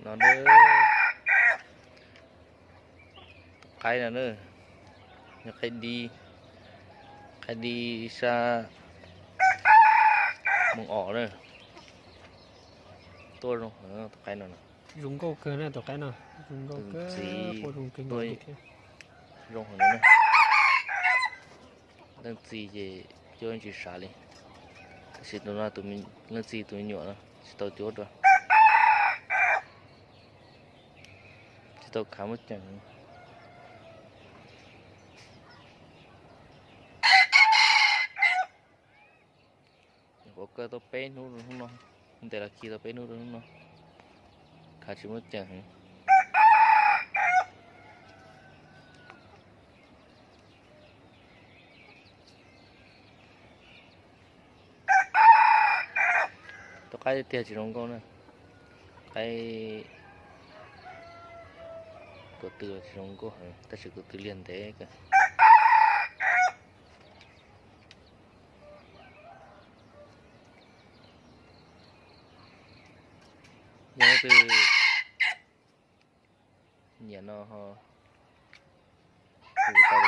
No na, qaib no na, yog qaib di, qaib di sab Moos Os na. Tuaj zoo heev tus qaib no. Zoo nkauj kawg na tus qaib no, zoo nkauj kawg, ntxim, quaj zoo kawg nkaus li thiab. Zoo heev na. Leej txiv ces cuab tsis sav li, tab sis tus no, leej txiv tus me nyuam no tsis tau cuab dua, tsis tau khav muaj ceem. Nyuam qhuav kaw tau peb hnub rau hnub no, ntes los khi tau peb hnub rau hnub no, khav tsis muaj ceem heev. Tus qaib tiag tiag tsis zoo nkauj na, qaib ko tw tsis zoo nkauj heev tab sis ko tw liag ntev kawg. Yog leej twg nyiam no ho hu tau.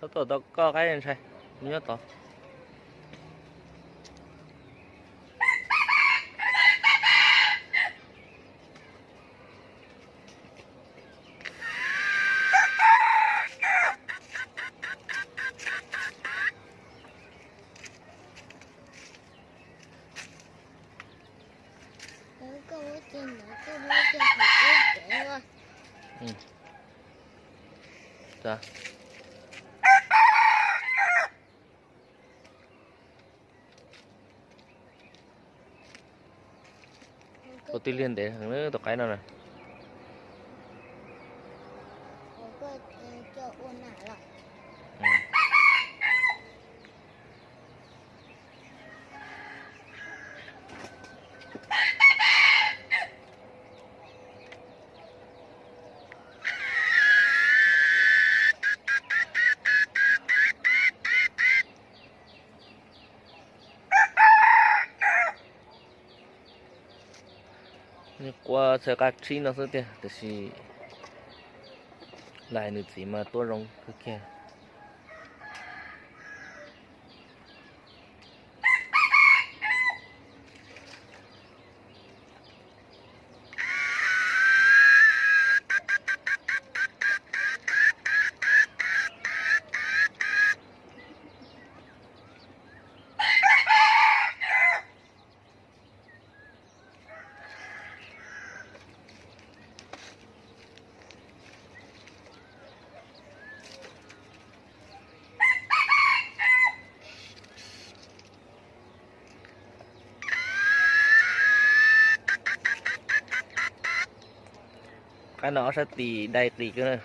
Tau tom tau koj qaib ntshai, nws nyob tod. Ua tib liag ntev heev na tus qaib no na. Nws quaj txhawv qab tsib no xwb tiag, tiam sis lais nws txiv mas tuaj zoo kawg kiag. Qaib no ob sab tis dai qis kawg na.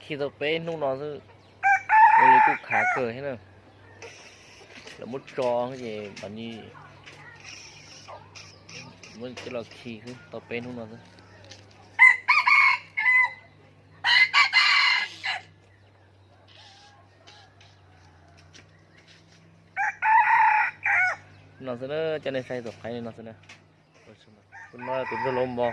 Khi tau peb hnub no xwb, ua li kuj khav kawg thiab na. Lawv muab tso ces mam li muab coj los khi xwb, tau peb hnub no xwb. No xwb na, coj nej saib tus qaib no xwb na. Tus no tus ntsuag laus npo.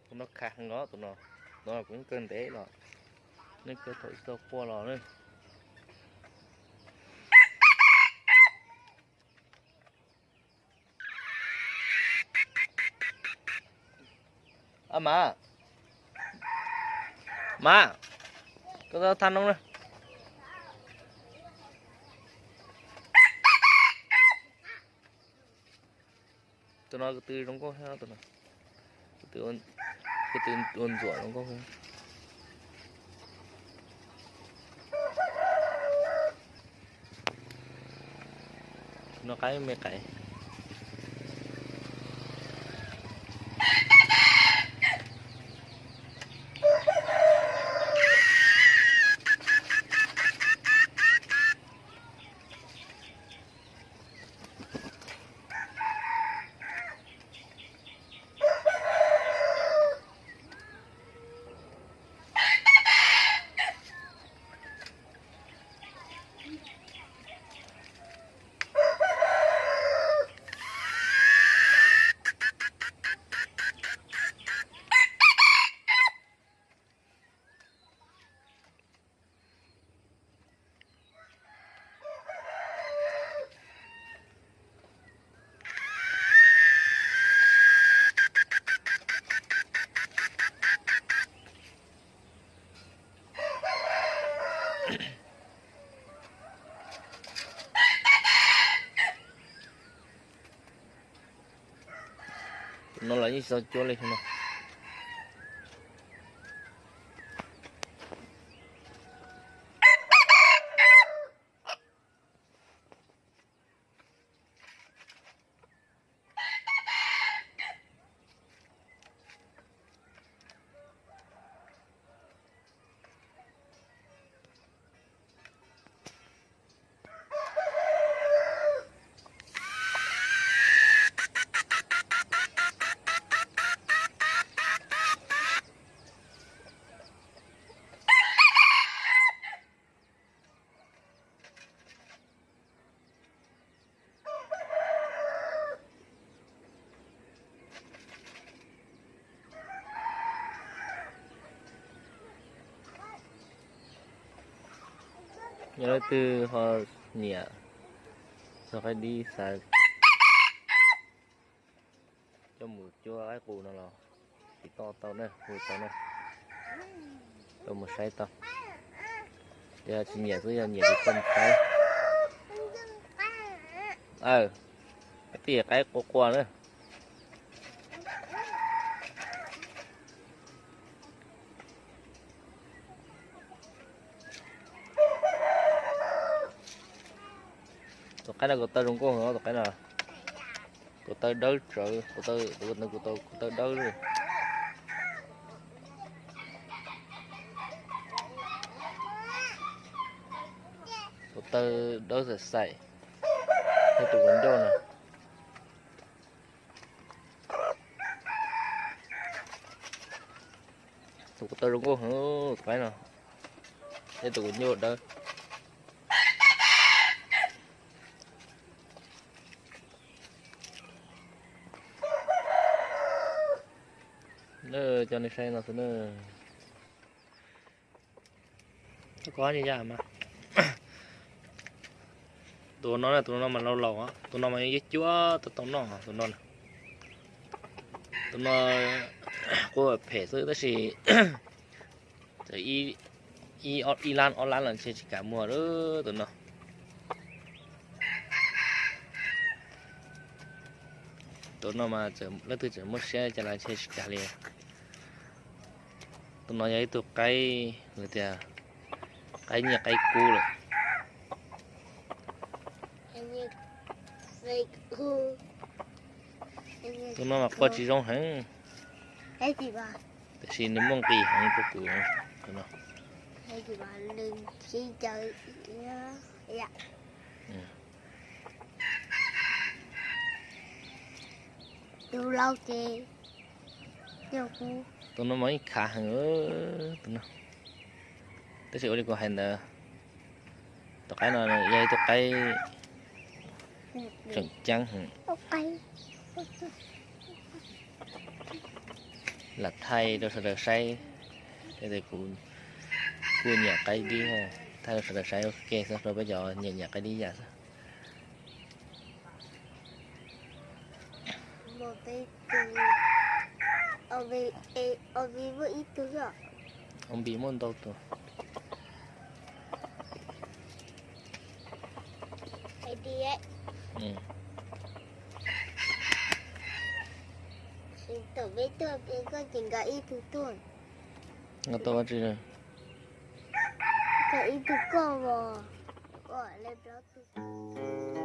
Tus no khav heev os, tus no, tus no kuv yeej kaw ntev los, nej kaw thaum tsis tau quaj los na. Ab mas, mas, koj tau thaj noob na. Tus no ko tw zoo nkauj thiab, tus no, ko tw ua ntxuam zoo nkauj thiab. No qaib me qaib. Tus no los yeej tsis tau cuab li no. Yog leej twg ho nyiam txog qaib dib xav coj mus cuab qaib qus no los tiv toj tau na, hu tau na, tau mus saib tau. Yog tsis nyiam xwb, yog nyiam ces txhob mus saib. Aw, tij qaib qua qua na. Tus qaib no kuv taw zoo nkauj heev, tus qaib no, kuv taw dawb tsawv, kuv taw, kuv taw dawb. Kuv taw dawb xaim xaim, thiab tus kuv ncauj no. Tus kuv taw zoo nkauj heev tus qaib no, thiab tus kuv ncauj dawb. Coj nej saib no xwb na. Koj ni yam mas, tus no, tus no mas laus laus, tus no mas yeej cuab tau tau noj tus no. Tus no quaj phem xwb tab sis txawm ib lab ob lab los ntshe tsis kam muag tus no. Tus no mas leej twg tseem muaj siab cas los ntshe tsis kam li. Tus no yog ib tug qaib, tias qaib nyiaj qaib kub lawm. Tus no mas qua tsis zoo heev, tiam sis nws muaj nqis heev rau kuv no. Tus no mas ib khav heev, tus no. Tab sis ua li kuv hais ntawd, Tus qaib no yog ib tug qaib tseem ceeb heev. Lam thaij rau sawv daws saib, kuv kuj nyiam qaib dib, thaij rau sawv daws saib ua ke xwb, rau peb cov nyiam nyiam qaib dib yam xwb. Ua npis muaj ntau tus. Tom peb tuaj peb koj ces nkawd ib tug tuaj. Nkawd tuaj ua tsi? Nkawd ib tug koj os. Ua li plaub tug.